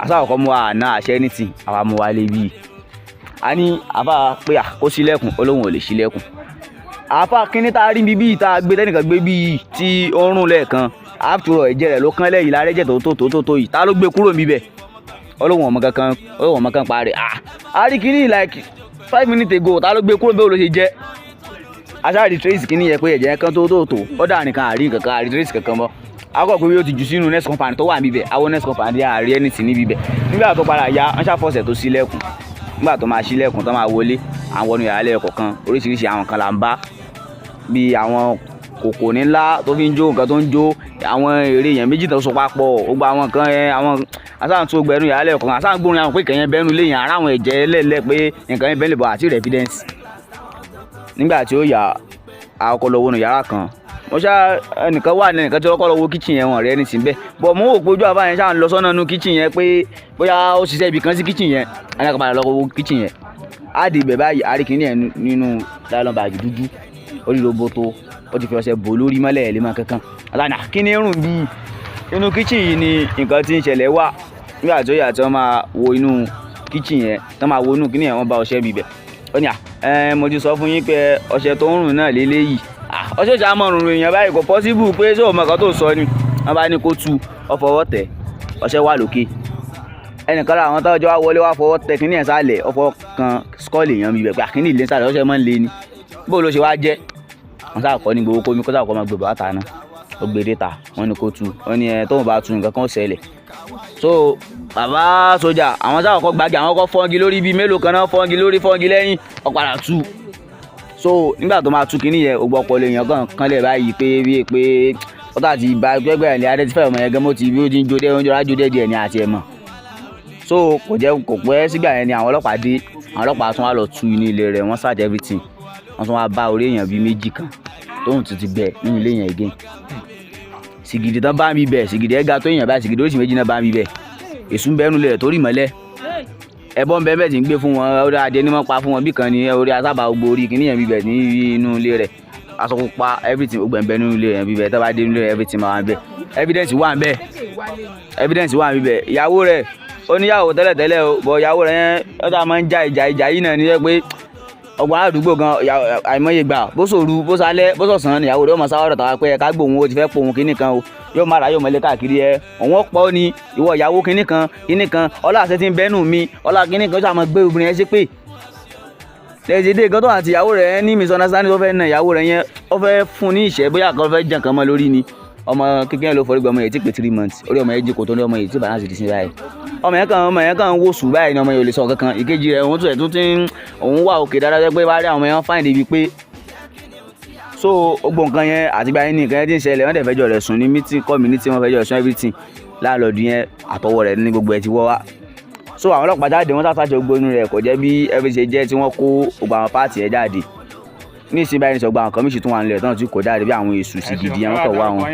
àṣà ọkọ mú wa àná àṣẹ ní tì àwa mú wa lé bíi a ní àbá pé à kó ṣílẹ̀kùn, ó lóun ò lè ṣílẹ̀kùn. Àáfà kínní tá a rí bíbí tá a gbé tẹ́nìkan gbé bíi tí ó ń rùn lẹ́ẹ̀kan, àtúrọ̀ ẹ̀jẹ̀ rẹ̀ ló kán lẹ́yìn lára ẹ̀jẹ̀ tó tó tó tó tó yìí, tá ló gbé kúrò níbẹ̀? Ó lóun ọmọ kankan, ó lóun ọmọ kan pa rẹ̀. Ah, a rí kínní like 5 minutes ago, tá ló gbé kúrò bẹ́ẹ̀ ló ṣe jẹ́? Aṣáàrí trace kínní yẹn pé ẹ̀jẹ̀ kan tó tó tó ó dà nìkan, àrí kankan, àrí trace kankan mọ́. Akọ pé ó ti jù sínú next compound tó wà níbẹ̀. Àwọn next compound yẹn, àrí anything níbí bẹ̀. Nígbà tó padà ya, wọ́n ṣàfọ̀sẹ̀ tó ṣílẹ̀kùn. Nígbà tó máa ṣílẹ̀kùn, tó máa wọlé, àwọn wọnú yàrá lẹ́ẹ̀kọ̀kan, oríṣiríṣi àwọn kan là ń bá, bí àwọn kòkò ńlá tó fi ń jó nǹkan tó ń jó, àwọn èrè yẹn méjì tó so papọ̀, ó gba àwọn nǹkan yẹn, àwọn asáhùn tó gbẹnu yàrá lẹ́ẹ̀kọ̀kan, asáhùn gbóhùn àwọn pé kẹ̀yìn bẹ́nu lé yẹn, ara àwọn ẹ̀jẹ̀ lẹ́lẹ́ pé nǹkan yẹn bẹ́ẹ̀ lè bọ̀ àti rẹ̀ evidence. Nígbà tí ó yà, àkọ́kọ́ lọ wọnú yàrá kan. Mo ṣá ẹnìkan wà ní ẹnìkan tí wọ́n kọ́ lọ wo kitchen yẹn, wọ́n rẹ́ ní síbẹ̀ bọ̀. Mo wò pé ojú àbá yẹn ṣáà ń lọ sọ́nà inú kitchen yẹn pé bóyá ó ṣiṣẹ́ ibì kan sí kitchen yẹn. Ẹnì kan padà lọ wo kitchen yẹn, á di ibẹ̀ báyìí, àríkìní yẹn nínú nylon bag dúdú, orí roboto. Ó ti fi ọṣẹ bò lórí mọ́lẹ̀ ẹ̀ lè mọ́ kankan. Àtàwọn kíní rùn bíi inú kíchìn yìí ni nǹkan tí ń ṣẹlẹ̀ wà. Nígbà tó yà tí wọ́n máa wo inú kíchìn yẹn, tí wọ́n máa wo inú kíní yẹn, wọ́n bá ọṣẹ bíbẹ̀. Ó ní à ẹ mo ti sọ fún yín pé ọṣẹ tó ń rùn náà léléyìí. Ọṣẹ ìṣe àmọ́ rùn èèyàn báyìí, kò pọ́síbù pé ṣé o mọ̀ nǹkan tó sọ ni. Wọ́n bá ní kó tu, ó fọwọ́ tẹ̀, ọṣẹ wà lókè. Ẹnìkan lára àwọn tọ́jọ́ wá wọlé wá fọwọ́ tẹ kíní ẹ̀ sálẹ̀, ó fọwọ́ kan skọ́ọ̀lì èèyàn bíbẹ̀ pé àkíní ìlé sálẹ̀, ọṣẹ máa ń le ni. Bó ló ṣe wá jẹ́? Wọ́n sáà kọ́ ní gbowó kómi kó sáà kọ́ máa gbé bàtà náà. Ó gbé dé ta, wọ́n ní kó tu, wọ́n ní ẹ tóun bá tu nǹkan kan ó ṣẹlẹ̀. So bàbá sójà àwọn sáà kọ́ gbàgé, àwọn kọ́ fọ́ngi lórí bíi mélòó kan náà, fọ́ngi lórí, fọ́ngi lẹ́yìn, ó padà tú. So nígbà tó máa tú kinní yẹn, gbogbo ọpọlọ èèyàn kan kanlẹ̀ báyìí pé bíi pé ó tà ti ba gbẹgbẹ ẹ̀ lé identify ọmọ yẹn gan mọ́ ti bí ó ti ń jó dé oúnjẹ rájò dé díẹ̀ ní àti ẹ̀ mọ̀. So kò jẹ́ kò pẹ́ sígbà yẹn ni àwọn ọlọ́pàá dé. Àwọn ọlọ́pàá tún wá lọ tú inú ilé rẹ̀, wọ́n search everything, wọ́n tún wá bá orí èèyàn bíi méjì kan tóun tún ti gbẹ nínú ilé yẹn again. Sìgìdì tán bá mi bẹ̀, sìgìdì ẹ̀ ga tó èèyàn báyìí, sìgìdì oríṣi méjì náà bá mi bẹ̀. Èṣù ń bẹ́nu lẹ̀ torí mọ́lẹ̀, ẹbọ ń bẹ bẹ́ẹ̀ tí ń gbé fún wọn, orí adìẹ ni wọ́n pa fún wọn bí kan ní orí asábà, gbogbo orí kìíní yẹn bíbẹ̀ ní inú ilé rẹ̀, aṣọ pupa, everything, gbogbo ẹ̀ ń bẹ nínú ilé rẹ̀ bíbẹ̀. Tó bá dé inú ilé rẹ̀, everything máa wà ń bẹ̀, evidence wà ń bẹ̀, evidence wà ń bíbẹ̀. Ìyàwó rẹ̀, ó níyàwó tẹ́lẹ̀tẹ́lẹ̀ o, bọ̀ ìyàwó rẹ̀ yẹn ó dà máa ń já ìjà, ìjà yìí náà ní pé ọgbà àdúgbò gan àìmọye gbà, bó sòru, bó sálẹ̀, bó sọ̀sán, ìyàwó rẹ̀ ó máa sáwọ́rọ̀ tàwa pé ẹ ká gbóhùn, ó ti fẹ́ pòun kinní kan o, yóò má ra yóò mọ̀lẹ́ káàkiri ẹ, òun ọ̀pọ̀ ni ìwọ ìyàwó kinní kan kinní kan, ọlá àṣẹ tí ń bẹ́nu mi, ọlá kinní kan, ó sàmọ́ gbé obìnrin yẹn ṣépè lẹ́sìdé gan tó àti ìyàwó rẹ̀ ní misunderstanding, tó fẹ́ na ìyàwó rẹ̀ yẹn, ó fẹ́ fún ní ìṣẹ́ bóyá kan fẹ́ jẹ́ nǹkan mọ́ lórí ni. Ọmọ kékeré ló forí gbọmọ yẹn tí pé 3 months, orí ọmọ yẹn jí kò tó ní ọmọ yìí tí balance di sí báyìí. Ọmọ yẹn kàn ń wò sùn báyìí ni, ọmọ yẹn ò lè sọ kankan. Ìkejì rẹ̀, òun tún ẹ̀ tún ti ń òun wà òkè dáadáa pé wá rí àwọn ọmọ yẹn fáìn débi pé. So gbogbo nǹkan yẹn àtìgbà yẹn ní nǹkan yẹn ti ń ṣẹlẹ̀. Wọ́n dẹ̀ fẹjọ́ rẹ̀ sùn ní meeting community, wọ́n fẹjọ́ rẹ̀ sùn everything. Landlord yẹn àtọwọ́ rẹ̀ ní gbogbo ẹ̀ ti wọ́ wá. So àwọn ọlọ́pàá jáde, wọ́n sáfàṣẹ gbogbo inú rẹ̀, kò jẹ́ bí every ṣe jẹ́ tí wọ́n kó gbogbo àwọn parts yẹn jáde. Ní ìsìn báyìí ní sọgbà àwọn kan méjì tún wà nílẹ̀ tán tí kò jáde bí àwọn èṣù sì gidi àwọn kan wá wọn.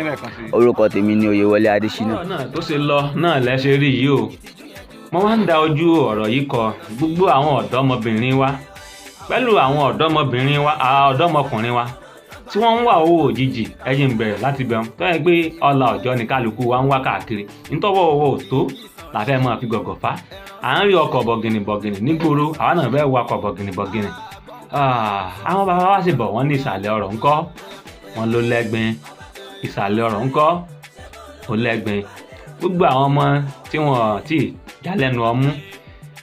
Orúkọ tèmi ní Oyèwọlé Adésínà. Ọ̀rọ̀ náà tó ṣe lọ náà lẹ́sẹ̀ rí yìí o. Mo wá ń da ojú ọ̀rọ̀ yìí kọ gbogbo àwọn ọ̀dọ́mọbìnrin wa pẹ̀lú àwọn ọ̀dọ́mọbìnrin wa, ọ̀dọ́mọkùnrin wa tí wọ́n ń wá owó òjijì. Ẹ̀yìn bẹ̀rẹ̀ láti bẹ̀rù tó yẹ pé ọlà ọ̀jọ́ ni kálukú wa ń wá káàkiri, nítọ́wọ́ owó tó la fẹ́ máa fi gọ̀gọ̀ fá. À ń rí ọkọ̀ bọ̀gìnì bọ̀gìnì nígboro, àwa náà fẹ́ wakọ̀ bọ̀gìnì bọ̀gìnì. Àwọn bàbá wa sì bọ̀, wọ́n ní ìsàlẹ̀ ọ̀rọ̀ ńkọ́, wọ́n ló lẹ́gbin. Ìsàlẹ̀ ọ̀rọ̀ ńkọ́, ó lẹ́gbin. Gbogbo àwọn ọmọ tí wọ́n ti já lẹ́nu ọmú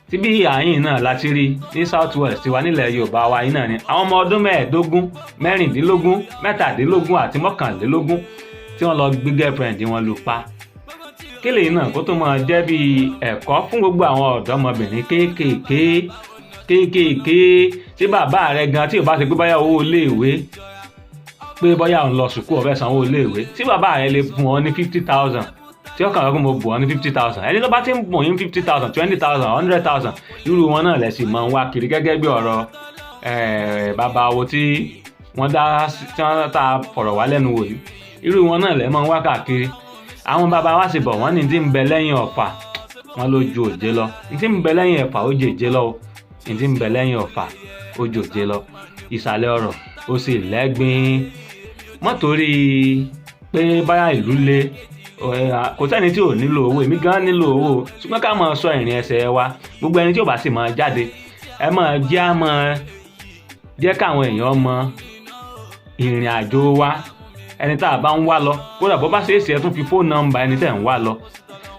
tí bí àyìn náà láti rí ní South West tiwa nílẹ̀ Yorùbá wa yìí náà ni àwọn ọmọ ọdún 15, 16, 17 àti 21 tí wọ́n lọ gbé girlfriend wọn lù pa. Kílè náà kó tó máa jẹ́ bí ẹ̀kọ́ fún gbogbo àwọn ọ̀dọ́mọbìnrin kéékèèké kéékèèké tí bàbá rẹ̀ gan tí ò bá ṣe pé báyà owó iléèwé, pé bóyá òun lọ sùkúù, ó fẹ́ sanwó iléèwé, tí bàbá rẹ̀ lè fún ọ ní 50,000, tí ọkàn rẹ̀ kó mo bù ọ ní 50,000. Ẹni tó bá ti ń bùn yín 50,000, 20,000, 100,000, irú wọn náà lẹ̀sìn máa ń wá kiri gẹ́gẹ́ bí ọ̀rọ̀ bàbá wo tí wọ́n dá tí wọ́n ta fọ̀rọ̀ wá lẹ́nu wò yìí, irú wọn náà lẹ̀ máa ń wá káàkiri. Àwọn bàbá wa sì bọ̀, wọ́n ní tí ń bẹ lẹ́yìn ọ̀fà, wọ́n ló ju òjé lọ. Ní tí ń bẹ lẹ́yìn ẹ̀fà, ó jèjé lọ o. Ní tí ń bẹ lẹ́yìn ọ̀fà, ó jòjé lọ. Ìsàlẹ̀ ọ̀rọ̀ ó sì lẹ́gbin. Mọ́ torí pé báyà ìlú le, kò sẹ́ni tí ò nílò owó, èmi gan nílò owó, ṣùgbọ́n ká máa sọ ìrìn ẹsẹ̀ wa. Gbogbo ẹni tí ò bá sì máa jáde, ẹ máa jẹ́ á máa jẹ́ káwọn èèyàn mọ ìrìn àjò wa, ẹni tá a bá ń wá lọ. Kódà bó bá ṣe é ṣe, ẹ tún fi fóònù nọ́mbà ẹni tẹ̀ ń wá lọ.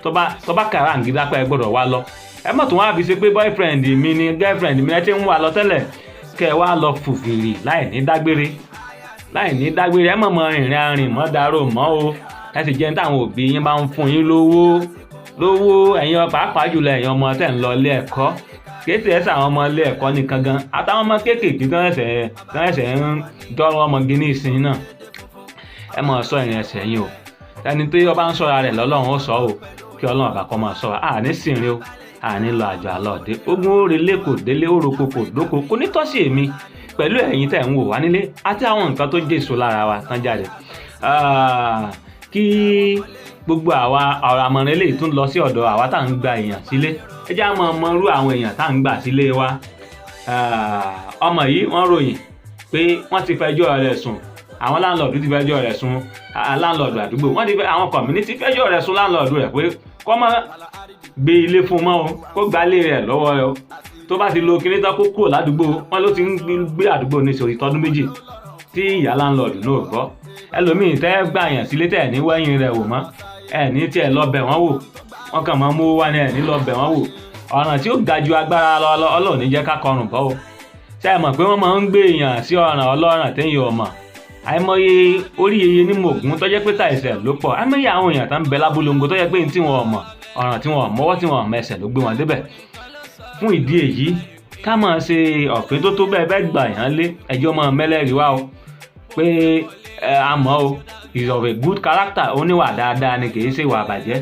Tó bá kàràǹgídá pé ẹ gbọ́dọ̀ wá lọ, ẹ má tún wá fi ṣe pé boyfriend mi ni girlfriend mi ẹ ti ń wá lọ tẹ́lẹ̀, kẹ́ ẹ wá lọ fùfìrì láì ní dágbére, láì ní dágbére. Ẹ mọ̀ mọ́ rìnrìn arìn mọ́ darò mọ́ o. Ẹ sì jẹ́ ní táwọn òbí yín bá ń fún yín lówó lówó, ẹ̀yin pàápàá jùlọ ẹ̀yin ọmọ tẹ̀ ń lọ ilé ẹ̀kọ́. Kéèsì ẹ̀ sàwọn ọmọ ilé ẹ̀kọ́ nìkan gan, àtàwọn ọmọ kéékèèké tí wọ́n ẹ̀sẹ̀ ń dọ́rọ̀ ọmọ gíní ìsìn náà, ẹ mọ̀ sọ ìrìn ẹsẹ̀ yín o. Ẹni tí ọba ń sọra rẹ̀ lọ́lọ́run ó sọ o, kí Ọlọ́run ọba kọ́ máa sọ wa. Àní sìnrin o, àní lọ àjọ àlọ́ọ̀dẹ ogun ó relé kò délé, ó roko kò dóko, kò ní tọ́sí èmi pẹ̀lú ẹ̀yin tẹ̀ ń wò wá nílé àti àwọn nǹkan tó jèso lára wa tán jáde. Kí gbogbo àwa ọ̀rọ̀ àmọ̀ràn eléyìí tún lọ sí ọ̀dọ̀ àwa tá à ń gba èèyàn sílé. Ẹ jẹ́ á máa mọ irú àwọn èèyàn tá à ń gbà sílé wa. Ọmọ yìí, wọ́n ròyìn pé wọ́n ti fẹjọ́ rẹ̀ sùn. Àwọn landlord ti fẹjọ́ rẹ̀ sùn landlord àdúgbò wọ́n ti fẹ́, àwọn community fẹjọ́ rẹ̀ sùn landlord rẹ̀ pé kó má gbé ilé fún mọ́ o, kó gba ilé rẹ̀ lọ́wọ́ rẹ̀ o. Tó bá ti lo kinní tán, kó kúrò ládùúgbò. Wọn ló ti ń gbé àdúgbò ní ìṣòro ìtọ́dún 2 tí ìyá landlord náà gbọ́. Ẹlòmíì tẹ́ gbà yàn sílé, tẹ̀ ní wẹ́yìn rẹ̀ wò mọ́, ẹ̀ ní tiẹ̀ lọ bẹ̀ wọ́n wò. Wọ́n kàn máa mú wá ní ẹ̀ ní lọ bẹ̀ wọ́n wò. Ọ̀ràn tí ó ga ju agbára lọ, Ọlọ́run ní jẹ́ ká kọrùn bọ́ o. Ṣé ẹ mọ̀ pé wọ́n máa ń gbé èèyàn sí ọ̀ràn ọlọ́ràn téèyàn ò mọ̀? Àìmọye orí yeye ní mògùn tó jẹ́ pé tàìsẹ̀ ló pọ̀. Àìmọye àwọn èèyàn tó ń bẹ lábúlongo tó jẹ́ pé tí wọn ò mọ̀, ọ̀ràn tí wọn ò mọ́wọ́, tí wọn ò mẹsẹ̀ ló gbé wọn débẹ̀. Fún ìdí èyí, ká máa ṣe ọ̀fin tó tó bẹ́ẹ̀ bẹ́ẹ̀ gbà yàn lé ẹjọ́, máa mẹ́lẹ́rìí wá o pé ẹ a mọ̀ o, is of a good character, oníwà dáadáa ni, kì í ṣe ìwà àbàjẹ́.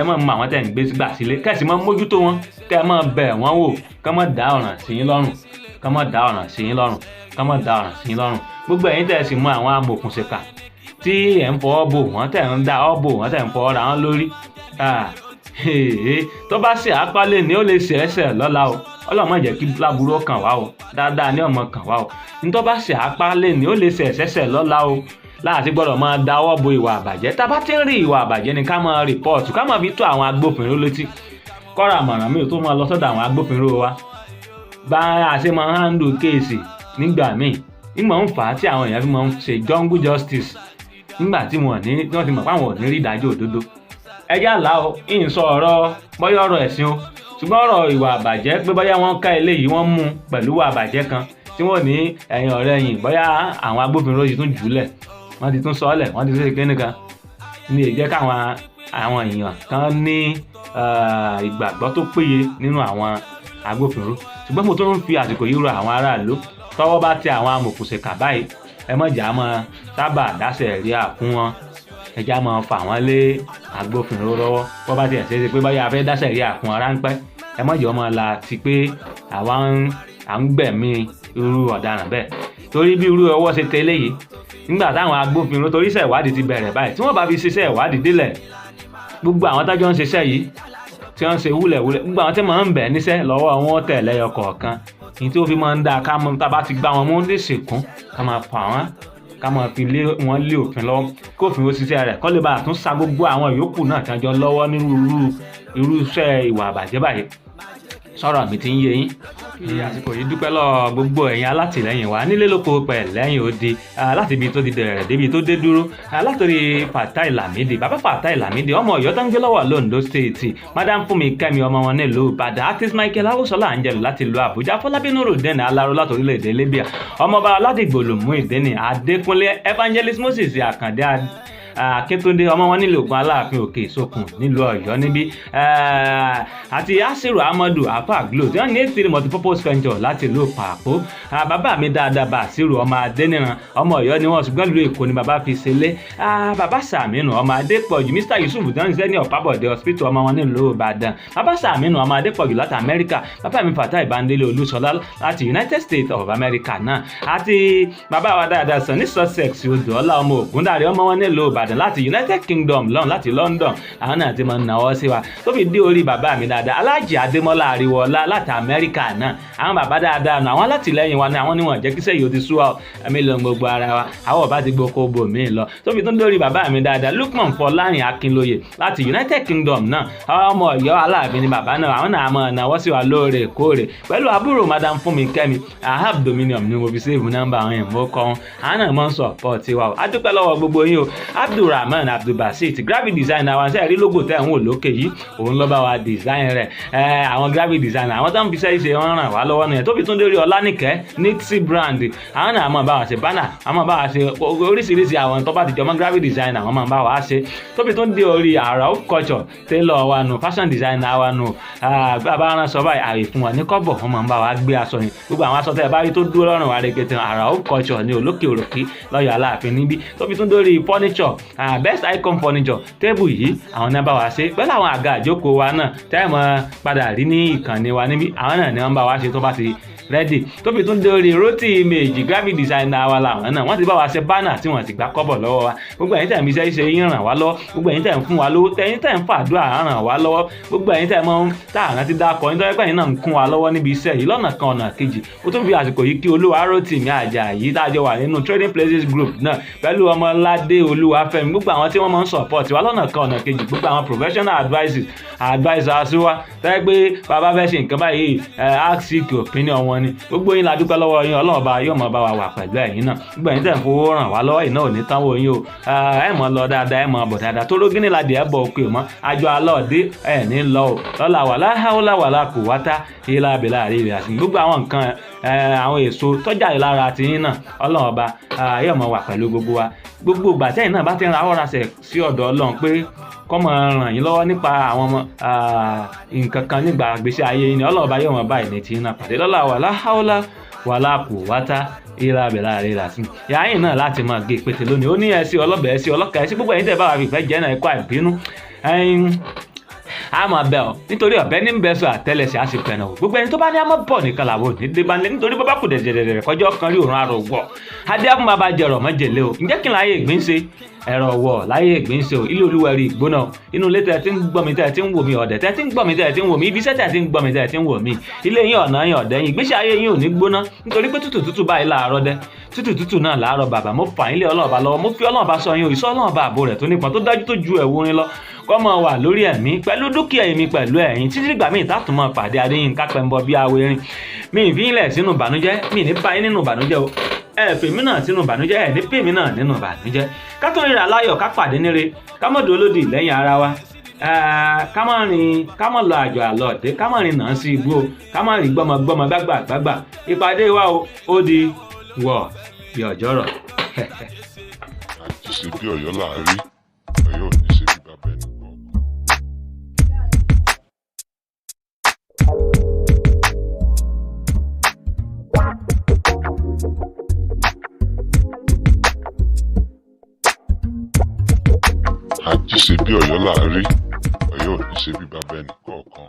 Ẹ máa mọ àwọn tẹ̀ ń gbé gbà sílé, kẹ́sì máa mójútó wọn, kẹ́ ẹ máa bẹ̀ wọ́n wò, kẹ́ máa dá ọ̀ràn sí yín lọ́rùn, kẹ́ máa dá ọ̀ràn sí yín lọ́rùn, kẹ́ máa dá ọ̀ràn sí yín lọ́rùn. Gbogbo ẹ̀yin tẹ̀ sì mọ àwọn amòòkùnṣìkà tí ẹ̀ ń fọwọ́ bò wọ́n, tẹ̀ ń dá ọ́ bò wọ́n, tẹ̀ ń fọwọ́ ra wọ́n lórí, tó bá ṣe àpálẹ̀ ni ó lè ṣe ẹsẹ̀ lọ́la o. Ọlọ́run má jẹ́ kí láburú kàn wá o, dáadáa ní ọmọ kàn wá o. Ní tó bá ṣe àpálẹ̀ ni ó lè ṣe ẹsẹ̀ lọ́la o. Láti gbọ́dọ̀ máa dáwọ́ bo ìwà àbàjẹ́. Tá a bá ti ń rí ìwà àbàjẹ́ ni ká máa report, ká máa fi tó àwọn agbófinró létí. Kọ́ra àmọ̀ràn mi ò tó máa lọ sọ́dọ̀ àwọn agbófinró wa, bá a ṣe máa handle case nígbà míì, ìmọ̀ ń fà á tí àwọn èèyàn fi máa ń ṣe jungle justice nígbà tí wọ́n ní tí wọ́n ti mọ̀ pé àwọn ò ní rí ìdájọ́ òdodo. Ẹjẹ́ àlá o, ìyìn sọ ọ̀rọ̀ bọ́yá ọ̀rọ̀ ẹ̀sìn o, ṣùgbọ́n ọ̀rọ̀ ìwà àbàjẹ́ pé bóyá wọ́n ká eléyìí, wọ́n mú pẹ̀lú ìwà àbàjẹ́ kan tí wọ́n ní ẹ̀yìn ọ̀rẹ́ yìí, bóyá àwọn agbófinró ti tún jùlẹ̀, wọ́n ti tún sọ́ọ̀lẹ̀, wọ́n ti tún ṣe kíní kan ní èyí jẹ́ káwọn àwọn èèyàn kan ní ìgbàgbọ́ tó péye nínú àwọn agbófinró. Ṣùgbọ́n mo tún ń fi àsìkò yìí rọ àwọn aráàlú, tọ́wọ́ bá tẹ àwọn amòòkùnṣìkà báyìí, ẹ má jà máa sábà dáṣẹ̀ ríà fún wọn. Ẹ já máa fà wọ́n lé agbófinró lọ́wọ́. Bó bá tiẹ̀ ṣe é ṣe pé báyà fẹ́ dáṣẹ̀ ríà fún wọn ráńpẹ́, ẹ má jẹ́ ọmọ la ti pé àwa à ń gbẹ̀mí irú ọ̀daràn bẹ́ẹ̀, torí bí irú ọwọ́ ṣe tẹ eléyìí nígbà táwọn agbófinró, torí iṣẹ́ ìwádìí ti bẹ̀rẹ̀ báyìí, tí wọ́n bá fi ṣiṣẹ́ ìwádìí délẹ̀, gbogbo àwọn tájọ́ ń ṣiṣẹ́ yìí tí wọ́n ń ṣe wúlẹ̀wúlẹ̀, gbogbo àwọn tí wọ́n ń bẹ̀ níṣẹ́ lọ́wọ́ wọn tẹ̀ lẹ́yọ kọ̀ọ̀kan ní tí ó fi máa ń dáa ká mọ tá a bá ti gbá wọn mú lè ṣèkún, ká máa fà wọ́n, ká máa fi lé wọn lé òfin lọ́wọ́, kófin ó ṣiṣẹ́ rẹ̀, kó lè bá àtún sa gbogbo àwọn yòókù náà tí wọ́n jọ lọ́wọ́ nínú irúṣẹ́ ìwà àbàjẹ́ báyìí. Sọ̀rọ̀ mi ti ń yé yín. Ní àsìkò yìí, dúpẹ́ lọ́wọ́ gbogbo ẹ̀yin alátìlẹ́yìn wa nílé lóko pẹ̀lẹ́yìn odi, láti ibi tó ti bẹ̀rẹ̀ débi tó dé dúró, látòrí Fatai Lamidi, bàbá Fatai Lamidi, ọmọ Ọ̀yọ́ tó ń gbé lọ́wọ́ l'Ondo State, Madam Fúnmi Kẹ́mi, ọmọ wọn nílùú Ìbàdàn, artist Michael Awúsọlá Angelo láti ìlú Àbújá, Fọlábí Nurudeen Aláró láti orílẹ̀-èdè Libya, ọmọọba Aládìgbò Muyideen Adékúnlé, Evangelist Moses Àkàndé Akíntúndé, ọmọ wọn nílùú Ògùn Aláàfin Òkè Ìsokùn nílùú Ọ̀yọ́ níbí, àti Asiru Amadu Afa Glo tí wọ́n ní eight multipurpose venture láti ìlú Pàpó. Bàbá mi dáadáa, Bàṣírù ọmọ Adéníran, ọmọ Ọ̀yọ́ ni wọ́n, ṣùgbọ́n ìlú Èkó ni bàbá fi ṣẹlẹ̀. Bàbá Sàmínú ọmọ Adépọ̀jù, Mr Yusuf tí wọ́n ń ṣiṣẹ́ ní Ọ̀pábọ̀dé Hospital, ọmọ wọn nílùú Ìbàdàn, bàbá Sàmínú ọmọ Adépọ̀jù láti Amẹ́ríkà, bàbá mi Fatai Bandele Olúṣọlá láti United States of America náà, àti bàbá wa dáadáa sàn ní Sussex, Odòọlá ọmọ Ògúndàrí, ọmọ wọn nílùú Ìbàdàn láti United Kingdom lọ́n láti London, àwọn náà ti máa ń náwó sí wa, tó fi dé orí bàbá mi dáadáa, Aláàjì Adémọ́lá Ariwọlá láti Amẹ́ríkà náà. Àwọn bàbá dáadáa nù, àwọn alátìlẹ́yìn wa ni àwọn níwọ̀n jẹ́ kíṣẹ́ yìí ó ti sú ọ ẹ̀mí lọ gbogbo ara wa, àwọn ọba ti gboko bò mí lọ, tó fi tún dórí bàbá mi dáadáa Lukman Fọlárin Akínlóye láti United Kingdom náà. Ọmọ Ọ̀yọ́ Aláàfin ni bàbá náà, àwọn náà máa náwó sí wa lóòrèkóòrè, pẹ̀lú àbúrò Madam Fúnmi Kẹ́mi. Ahab Dominion ni mo fi save nọ́mbà àwọn èèyàn mọ́ kọ́ wọn, àwọn náà máa ń support wa o. A dúpẹ́ lọ́wọ́ gbogbo yín o. Abdulrahman Abdulbasit, graphic designer wa, ṣe rí logo tẹ́ ń wò lókè yìí, òun ló bá wa design rẹ̀. Àwọn graphic designer, àwọn tó ń fi iṣẹ́ ṣe, wọ́n ràn wá lọ́wọ́ nìyẹn, tó fi tún dórí Ọlánìkẹ́ Nixie Brand. Àwọn náà máa bá wa ṣe banner, àwọn máa bá wa ṣe oríṣiríṣi àwọn tó bá ti jọmọ́ graphic designer, àwọn máa bá wa ṣe, tó fi tún dé orí Àrà Culture, tailor wa nù, fashion designer wa nù. Bàbá rán sọ báyìí, àyè fún wa ní kọ́bọ̀, wọ́n máa ń bá wa gbé aṣọ yẹn. Gbogbo àwọn aṣọ tẹ́ ẹ bá rí tó dúró lọ́rùn wa rẹ̀kẹ̀tẹ̀, Àrà Culture ní olókè òròkè lọ́yọ̀ Aláàfin níbí, tó fi tún dórí furniture, Best Icon Furniture, table yìí, àwọn náà bá wa ṣe, pẹ̀lú àwọn àga àjókòó wa náà tẹ́ ẹ̀ mọ́ padà rí ní ìkànnì wa níbí, àwọn náà ni wọ́n bá wa ṣe tó bá ti ready, tó fi tún dórí rotí image graphic designer wa làwọn náà wọ́n ti bá wa ṣe banner tí wọ́n ti gbà kọ́bọ̀ lọ́wọ́ wa. Gbogbo ẹ̀yin tẹ̀ ń fi iṣẹ́ ṣe yín ràn wá lọ́wọ́, gbogbo ẹ̀yin tẹ̀ ń fún wa lówó, ẹ̀yin tẹ̀ ń fàdúrà ràn wá lọ́wọ́, gbogbo ẹ̀yin tẹ̀ mọ́ ń tá àrùn ti dákọ̀ nítorí pé ẹ̀yin náà ń kún wa lọ́wọ́ níbi iṣẹ́ yìí lọ́nà kan ọ̀nà kejì. Ó tún fi àsìkò yìí kí olúwa Rótìmí Àjàyí tájọ wà nínú Trading Places Group náà pẹ̀lú ọmọládé Olúwafẹ́mi, gbogbo àwọn tí wọ́n máa ń support wa lọ́nà kan ọ̀nà kejì, gbogbo àwọn professional advisors wa tẹ́ pé bàbá fẹ́ ṣe nǹkan báyìí, ask seek opinion wọn ni. Gbogbo yín la dúpẹ́ lọ́wọ́ yín. Ọlọ́run ọba yóò máa bá wa wà pẹ̀lú ẹ̀yin náà. Gbogbo ẹ̀yin tẹ̀ ń fowó ràn wá lọ́wọ́, iná ò ní tán wò yín o. Ẹ mọ̀ lọ dáadáa, ẹ mọ̀ bọ̀ dáadáa, tó rógínní la dìé bọ̀ òkè mọ́ àjọ alọ́ọ̀dé ẹ̀ ní lọ o lọ́la wàlá háúlá wàlá kò wá tá ilá abẹ́lá àríyá àti gbogbo àwọn nǹkan, àwọn èso tọ́jà ìlara ti yín náà. Ọlọ́run ọba yóò máa wà pẹ̀lú gbogbo wa. Gbogbo ìgbà tẹ́yìn náà bá ti ń ra ọ̀rá sí ọ̀dọ̀ Ọlọ́run pé kó máa ràn yín lọ́wọ́ nípa àwọn ọmọ nǹkan kan nígbà gbèsè ayé yín ni Ọlọ́run ọba yóò máa bá ìní tí yín náà pàdé lọ́la wàlá háúlá wàlá kò wá tá ilá abẹ́lá àríyá àti yàáyìn náà láti máa gé pété lónìí. Ó ní ẹsí ọlọ́bẹ̀, ẹsí ọlọ́kà, ẹsí gbogbo ẹ̀yin tẹ́ bá wà fìfẹ́ jẹ́ náà, ẹ̀kọ́ àìbínú ẹ̀yin a máa bẹ ọ nítorí ọ̀bẹ ní bẹ sọ àtẹ́lẹsẹ̀ á sì pẹ̀nà o. Gbogbo ẹni tó bá ní a máa bọ̀ nìkan làwọn ò ní dé bá ń lé, nítorí bàbá kù dẹ̀dẹ̀dẹ̀dẹ̀ kọjọ́ kan rí òrùn àrò wọ̀ adé fún bàbá jẹrọ mọ́jèlé o. Ǹjẹ́ kí n láyé ìgbín ṣe ẹ̀rọ wọ̀ láyé ìgbín ṣe o? Ilé olúwẹ̀rí ìgbóná inú ilé tẹ̀ tí ń gbọ́ mi, tẹ̀ tí ń wò mí, ọ̀dẹ̀ tẹ̀ tí ń gbọ́ mi, tẹ̀ tí ń wò mí, ibi iṣẹ́ tẹ̀ tí ń gbọ́ mi, tẹ̀ tí ń wò mí, ilé yín, ọ̀nà yín, ọ̀dẹ̀ yín, ìgbésí ayé yín ò ní gbóná, nítorí pé tútù tútù báyìí láàárọ̀ dẹ, tútù tútù náà láàárọ̀ bàbá. Mo fà yín lé ọlọ́ọ̀bá lọ́wọ́, mo fi ọlọ́ọ̀bá sọ yín o. Ìsọ́ ọlọ́ọ̀bá àbò rẹ̀ tó nípọn tó dájú tó ju ẹ̀wù rin lọ kọ́ mọ̀ wà lórí ẹ̀mí pẹ̀lú dúkìá èmi pẹ̀lú ẹ̀yin títí dìgbà míì tá tún mọ̀ pàdé. Adéyínká Pẹ̀mbọ bí awérin mi ì fi ń lẹ̀ sínú ìbànújẹ́, mi ní bá yín nínú ìbànújẹ́ o. Ẹ fèmí náà sínú ìbànújẹ́, ẹ ní pèmí náà nínú ìbànújẹ́. Ká tó ríra láyọ̀, ká pàdé níre, ká mọ̀ dúró lódì lẹ́yìn ara wa, ká má rìn, ká má lọ àjò àlọ́ọ̀dẹ́, ká má rìn náà sí igbó, ká má rìn gbọ́mọgbọ́mọ gbágbà gbágbà. Ìpàdé wa o, ó di wọ̀ bí ọjọ́rọ̀. Àti ṣe bí Ọ̀yọ́ là á rí, Ọ̀yọ́ ò ní ṣe bí bàbá ẹnì kọ̀ọ̀kan. Àti ṣe bí Ọ̀yọ́ là á rí, Ọ̀yọ́ ò ní ṣe bí bàbá ẹnì kọ̀ọ̀kan.